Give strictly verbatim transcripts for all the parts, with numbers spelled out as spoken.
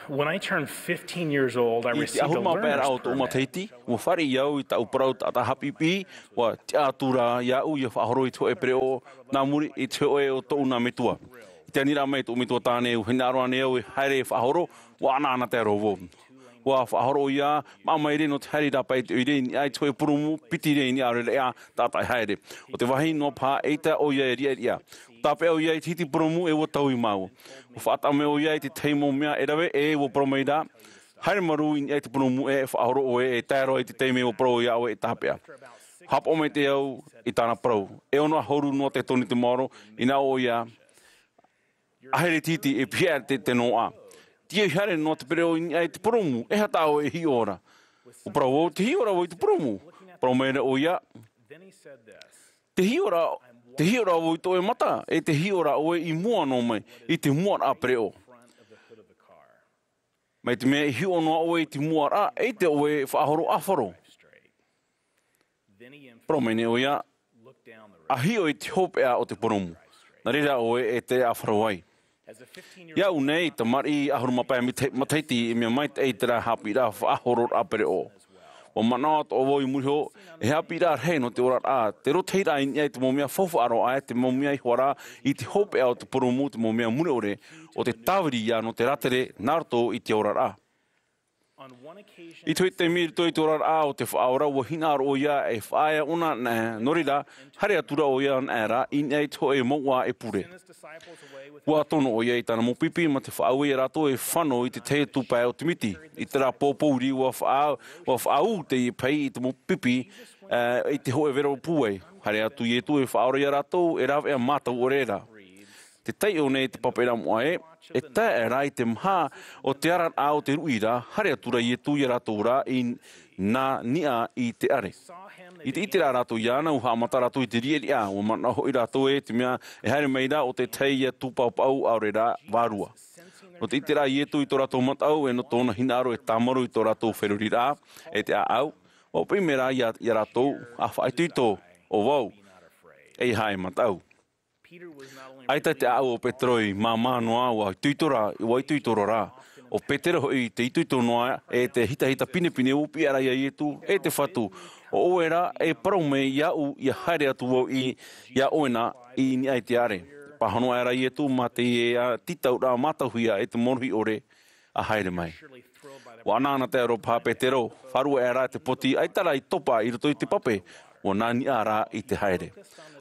When I turned fifteen years old, I I te received a ahuru mā pae learner's raʻa o tōʻu permit. Matahiti, ua fāriʻi au i tāʻu parau taʻata haʻapiʻipiʻi, ua tiʻa atu ra iāʻu ʻia faʻahoro i te hōʻē pereʻoʻo, nā muri i te hōʻē o tōʻu nā metua. I te aniraʻa mai tōʻu metua tāne, ua hinaʻaro ānei au e haere e faʻahoro, ua ʻanaʻanatae roa vau. Ua faʻahoro ʻoia, maʻa maere nō te haere i rāpae i te ʻoire i niʻa i te hōʻē purūmu, piti rā i niʻa i te reira taʻata e haere. ʻO te vāhi noa paha, ʻeita ʻoia e riʻariʻa. Tāpeʻa ʻoia i te hiti purūmu, e ua taui māua. Ua faʻataʻa mai ʻoia i te tahi mau mea e rave, e ua parau mai ra, haere marū i niʻa i te purūmu ʻe e faʻahoro ʻoe, e tae roa i te taime ua parau iā ʻoe e tāpeʻa. Haʻapaʻo maitaʻi au i tāna parau. E ono ʻahuru noa te tone te maoro, ʻinaʻo ʻoia, ʻa haere tītī, e pihaʻi te, te noaʻa. Tiʻa i haere noa te pereʻoʻo i niʻa i te purūmu, e aha tā ʻoe e hiʻo ra? Ua parau vau, tē hiʻo ra vau i te purūmu. Parau mai ra ʻoia, tē hiʻo ra, tē hiʻo ra vau i tō ʻoe mata, ʻe tē hiʻo ra ʻoe i mua noa mai, i te muaraʻa pereʻoʻo. Mai te mea i hiʻo noa ʻoe i te muaraʻa, ʻeita ʻoe e faʻahoro ʻāfaro. Parau mai nei ʻoia, ʻa hiʻo i te hopeʻa o te purūmu. Nā reira ʻoe e tere ʻāfaro ai. Iāʻu nei, tamariʻi ʻahuru mā pae mita-, matahiti, e mea maitaʻi terā haʻapiʻiraʻa faʻahororaʻa pereʻoʻo. Ua manaʻo atoʻa vau i muri iho, e haʻapiʻiraʻa rahi nō te oraraʻa, te rotahiraʻa i niʻa i te mau mea faufaʻa roa, ʻe te mau mea i hara i te hopeʻa o te purūmu, te mau mea mure ʻore, ʻo te tāviri ia nō te rātere nā roto i te oraraʻa. I te hōʻē taime i roto i te oraraʻa o te Faʻaora, ua hinaʻaro ʻoia e faʻaea ʻōna anaʻe, nō reira, haere atu ra ʻoia anaʻe ra i niʻa i te hōʻē mouʻa e pure. Ua tono ʻoia i tāna mau pipi mā te faʻaue ia rātou e fano i te tahi atu pae o te miti. I terā pō pōuri ua faʻa-, ua faʻaū teie pahi i te mau pipi, ā, i te hōʻē vero pūai. Haere atu Ietu e faʻaora ia rātou, e rāveʻa mātau ʻore ra. Tē taiʻo nei te pape ra moʻa ē, e tae aʻe ra i te maha o te araraʻa o te ruʻi ra, haere atu ra Ietu ia rātou ra i nā niʻa i te ʻare. I te ʻite ra rātou iāna, ua haʻamata rātou i te riʻariʻa, ua manaʻo hoʻi rātou ē te mea e haere mai ra ʻo te tahi ia tūpaupau ʻaore ra vārua. Nō te ʻite ra Ietu i tō rātou mataʻu, ʻe nō tōna hinaʻaro e tāmarū i tō rātou feruriraʻa, ʻe te ʻāʻau, ua piʻi mai ra ia, ia rātou, ʻa faʻaitoito, ʻo vau, ʻeiaha e mataʻu. ʻAita te ʻāʻau o Petero i māmā noa, ua itoito ra, ua itoito roa ra. ʻO Petero hoʻi te itoito noa, ʻe te hitahita pinepine ua piʻi ra ia Ietu, e te Fatu, ʻo ʻoe ra, e parau mai iāʻu, ʻia haere atu vau i, ia ʻoe na, i niʻa i te ʻare. Pāhono aʻe ra Ietu, mā te ia tītauraʻa mātauhia e te marohi ʻore, ʻa haere mai. Ua ʻanaʻanatae roa paha Petero, faʻaruʻe aʻe ra te poti, ʻaita rā i topa i roto i te pape, ua nā niʻa ra i te haere.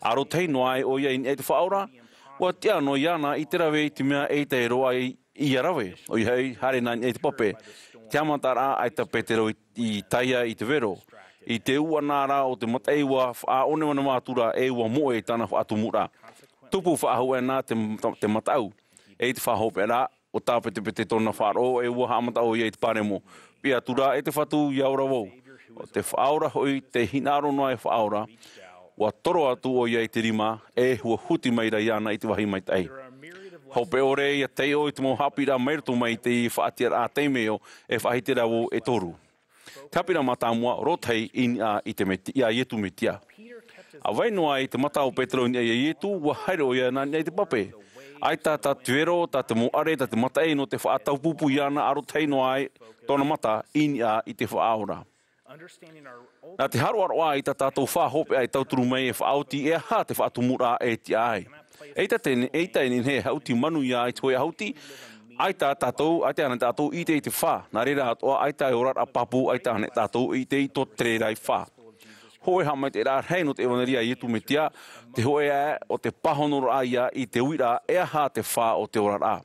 ʻA rotahi noa ai ʻoia i niʻa i te Faʻaora, ua tiʻa noa iāna i te rave i te mea ʻeita e roaʻa i, ʻia rave, ʻoia hoʻi, haere nā niʻa i te pape. Te haʻamataraʻa, ʻaita Petero i, i taea i te vero. I te ūʻana ra o te mataʻi ua faʻaʻoneʻone atu ra ʻe ua moʻe i tāna faʻatumuraʻa. Tupu faʻahou aʻe na te, te mataʻu. ʻE i te faʻahopeʻa ra, ua tāpetepete tōna faʻaroʻo ʻe ua haʻamata ʻoia i te pāremo. Piʻi atu ra, e te Fatu, ʻia ora vau. ʻO te Faʻaora hoʻi, tē hinaʻaro noa e faʻaora, ua toro atu ʻoia i te rima, ʻe ua huti mai ra iāna i te vāhi maitaʻi. Hope ʻore ʻia taiʻo i te mau haʻapiʻiraʻa mai roto mai i te faʻatiʻaraʻa taime ʻo, e faʻahiti ra vau e toru. Te haʻapiʻiraʻa mātāmua, rotahi i niʻa i te Meti-, ia Ietu Metia. ʻA vai noa ai te mata o Petero i niʻa ia Ietu, ua haere ʻoia nā niʻa i te pape. ʻAita tā te vero, tā te mau ʻare, tā te mataʻi nō te faʻataupupu iāna, ʻa rotahi noa ai tōna mata i niʻa i te Faʻaora. Nā te haroʻaroʻa i tā tātou faʻahopeʻa e tauturu mai e faʻaoti e aha te faʻatumuraʻa e tiʻa ai. ʻEita te, ʻeita e nehenehe e haʻuti manuia i te hōʻē ʻahuti, ʻaita tātou, ʻaita ana tātou i ʻite i te fā, nā reira atoʻa, ʻaita e oraraʻa pāpū, ʻaita ana tātou i ʻite i tō te reira i fā. Hōʻē haʻamaitaʻiraʻa rahi nō te ʻevanelia a Ietu Metia, te hōʻē aʻe o te pāhonoraʻa ia i te uiraʻa e aha te fā o te oraraʻa.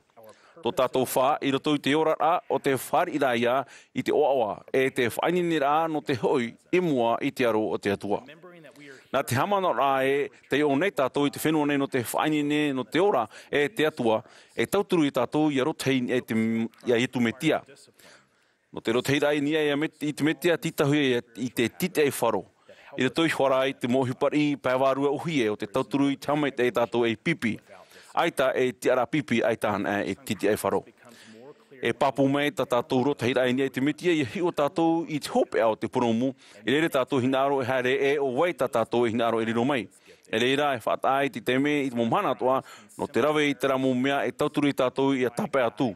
Tō tātou fā i roto i te oraraʻa ʻo te fāriʻiraʻa ia i te ʻoaʻoa, ʻe te faʻaineineraʻa nō te hoʻi i mua i te aro o te Atua. Nā te haʻamanaʻoraʻa ē taiʻo nei tātou i te fenua nei nō te faʻaineine, nō te ora, ʻe te Atua, e tauturu ia tātou ʻia rotahi i niʻa i te, ia Ietu Metia. Nō te rotahiraʻa i niʻa ia Met-, i te Metia, tītauhia ia i te titiʻaifaro. I roto iho ā ra i te mau ʻohipa riʻi pae vārua ʻōhie ʻo te tauturu i te haʻamaitaʻi ia tātou ei pipi. ʻAita e tiʻaraʻa pipi, ʻaita ana e titiʻaifaro. E pāpū mai tā tātou rotahiraʻa i niʻa i te Metia, ʻia hiʻo tātou i te hopeʻa o te purūmu, i reira tātou e hinaʻaro e haere ʻe ʻo vai tā tātou e hinaʻaro e riro mai. I reira e faʻataʻa i te taime i te mau mahana atoʻa, nō te rave i terā mau mea e tauturu ia tātou ʻia tāpae atu.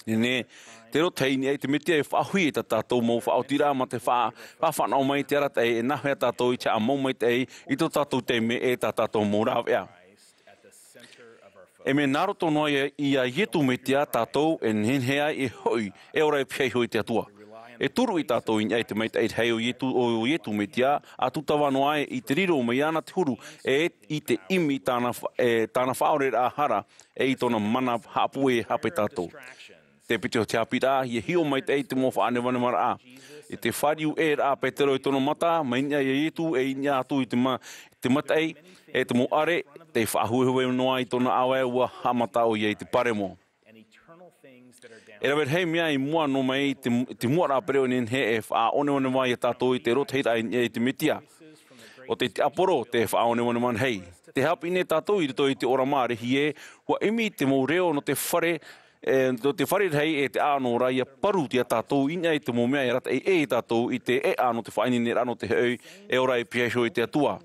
Nehenehe te roto i niʻa i te Mesia e faʻahoʻi i tā tātou mau faʻaotiraʻa mā te faʻa-, faʻafānaʻo mai i te arataʻi e nāhea tātou i te haʻamau maitaʻi i tō tātou taime e tā tātou mau rāveʻa. E mea nā roto noa ia, ia Iesu Mesia tātou e nehenehe ai e hoʻi, e ora e pihaʻi iho i te Atua. E turu ia tātou i niʻa i te maitaʻi rahi o Iesu, o Iesu Mesia, ʻa tūtava noa ai i te riro mai iāna te huru, e i te ʻimi i tāna fa-, e tāna faʻaoreraʻa hara, e i tōna mana haʻapuʻe e hape tātou. Te piti o te haʻapiʻiraʻa, ia hiʻo maitaʻi i te mau faʻanevanevaraʻa. I te fāriu ʻē ra a Petero i tōna mata, mai niʻa ia Iesu, e i niʻa atu i te ma-, te mataʻi, e te mau ʻare, tei faʻahuehue noa i tōna ʻāvae, ʻua haʻamata ʻoia i te paremo. E rave rahi mea i mua noa mai i te, i te muaraʻa pereʻoʻo e nehenehe e faʻaʻonevaneva ia tātou i te rōtahiraʻa i niʻa i te Mesia. ʻO te tiaporo te faʻaʻonevaneva rahi. Tē haʻapiʻi nei tātou i roto i te ora mārehie, ʻua ʻimi te mau reo nō te fare, e, nō te fare rahi e te ʻāʻano ra, ia paru ia tātou i niʻa i te mau mea e arataʻi ʻē ia tātou i te ʻēʻa nō te faʻaineineraʻa nō te hoʻi, e ora e pihaʻi iho i te Atua.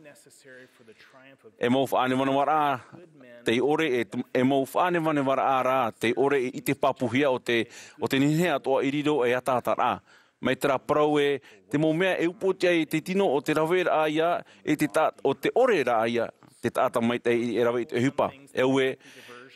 E mau faʻanevanevaraʻa tei ʻore, e te, e mau faʻanevanevaraʻa rā tei ʻore i te pāpūhia ʻo te, ʻo te nehenehe atoʻa i riro ei ataataraʻa. Mai terā parau ē, te mau mea e upoʻotiʻa ai te tino ʻo te raveraʻa ia, e te ta-, ʻo te ʻoreraʻa ia, te taʻata maitaʻi e rave i te ʻohipa. E au ē,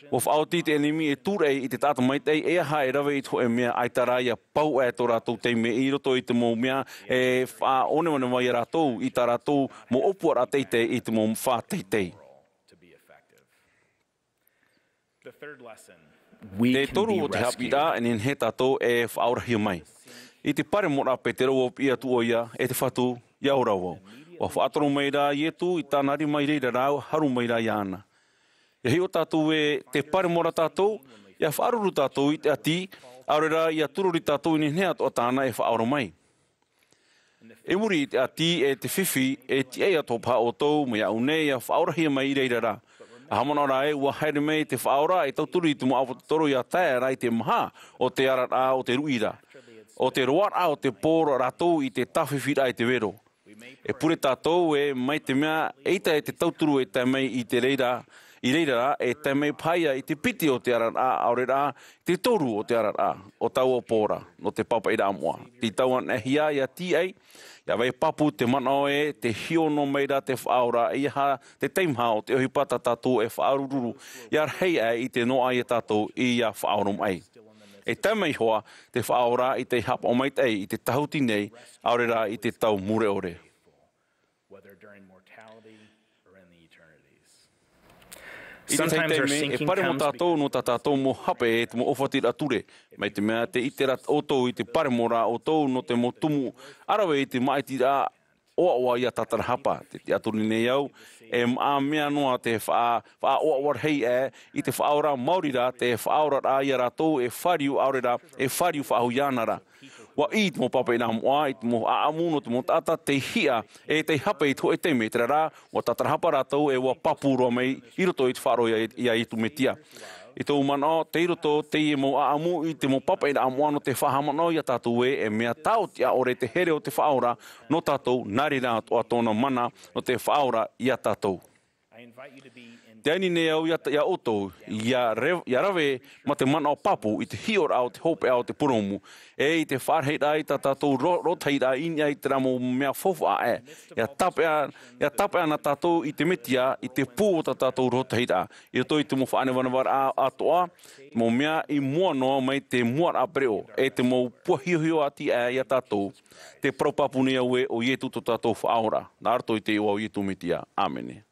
ʻua faʻaoti te ʻenemi e tūraʻi i te taʻata maitaʻi, e aha e rave i te hōʻē mea, ʻaita rā ia pau aʻe tō rātou taime i roto i te mau mea e faʻaʻonevaneva ia rātou i tā rātou mau ʻōpuaraʻa teitei i te mau fā teitei. Te toru o te haʻapiʻiraʻa e nehenehe tātou e faʻaorahia mai. I te paremoraʻa a Petero ʻua piʻi atu ʻoia, e te Fatu, ʻia ora vau. ʻUa faʻatoro mai rā Iesu i tāna rima i reira rā, haru mai rā iāna. ʻIa hiʻo tātou ē, tē paremo ra tātou, ʻia faʻaruru tātou i te ʻati, ʻaore rā ʻia turori tātou i nehenehe atoʻa tāna e faʻaora mai. I muri i te ʻati e te fifi, e tiʻa atoʻa paha ʻoutou, mai iāʻu nei ʻia faʻaorahia mai i reira rā. ʻA haʻamanaʻo rā ē, ʻua haere mai te Faʻaora e tauturu i te mau ʻāpōsetolo ʻia tae ra i te maha o te araraʻa o te ruʻi ra. ʻO te roaraʻa o te pō rātou i te tāfifiraʻa i te vero. E pure tātou ē, mai te mea, eʻita e te tauturu e tae mai i te reira, i reira rā, e tae mai paha ia i te piti o te araraʻa, ʻaore rā, te toru o te araraʻa, ʻo taua pō ra, nō te pāpaʻiraʻa moʻa. Tei taua anaʻe hia, ʻia tīaʻi, ʻia vai pāpū te manaʻo ē, tē hiʻo noa mai ra te Faʻaora, ʻeiaha te teimaha o te ʻohipa tā tātou e faʻaruru, ʻia rahi aʻe i te noaʻa ia tātou ʻia faʻaoromaʻi. E tae mai hoʻi te Faʻaora i te haʻapaʻo maitaʻi i te tāhuti nei, ʻaore rā i te tau mure ʻore. Whether during mortality or in the eternities. I te tahi taime, e paremo tātou nō tā tātou mau hape e te mau ʻōfatiraʻa ture. Mai te mea tē ʻite ra ʻoutou i te paremo rā ʻoutou nō te mau tumu, ʻa rave i te māʻitiraʻa ʻoaʻoa ʻia tātarahapa. Tē tiʻaturi nei au, e maʻa mea noa te faʻa-, faʻaʻoaʻoa rahi aʻe i te Faʻaora, maori rā te faʻaoraraʻa ia rātou e fāriu, ʻaore rā, e fāriu faʻahou iāna ra. ʻUa ʻī te mau pāpaʻiraʻa moʻa i te mau ʻaʻamu nō te mau taʻata tei hiʻa, e tei hape i te hōʻē taime, terā rā, ʻua tātarahapa rātou e ʻua pāpū roa mai i roto i te faʻaroʻo ia, ia Iesu Mesia. I tōʻu manaʻo, tei roto teie mau ʻaʻamu i te mau pāpaʻiraʻa moʻa nō te faʻahaʻamanaʻo ia tātou ē, e mea tāʻotiʻa ʻore te here o te Faʻaora nō tātou, nā reira atoʻa tōna mana nō te faʻaora ia tātou. Tē ani nei au ia, ia ʻoutou, ʻia re-, ʻia rave mā te manaʻo pāpū i te hiʻoraʻa o te hopeʻa o te purōmu, e i te faʻarahiraʻa i tā tātou ro-, rōtahiraʻa i niʻa i terā mau mea faufaʻa aʻe. ʻIa tāpeʻa, ʻia tāpeʻa na tātou i te Mesia, i te pū o tā tātou rōtahiraʻa. I roto i te mau faʻanevanevaraʻa atoʻa, te mau mea i mua noa mai te muaraʻa pereʻoʻo, e te mau puahiohio ati aʻe ia tātou. Tē parau pāpū nei au ē, ʻo Iesu tō tātou Faʻaora. Nā roto i te iʻoa o Iesu Mesia. ʻĀmene.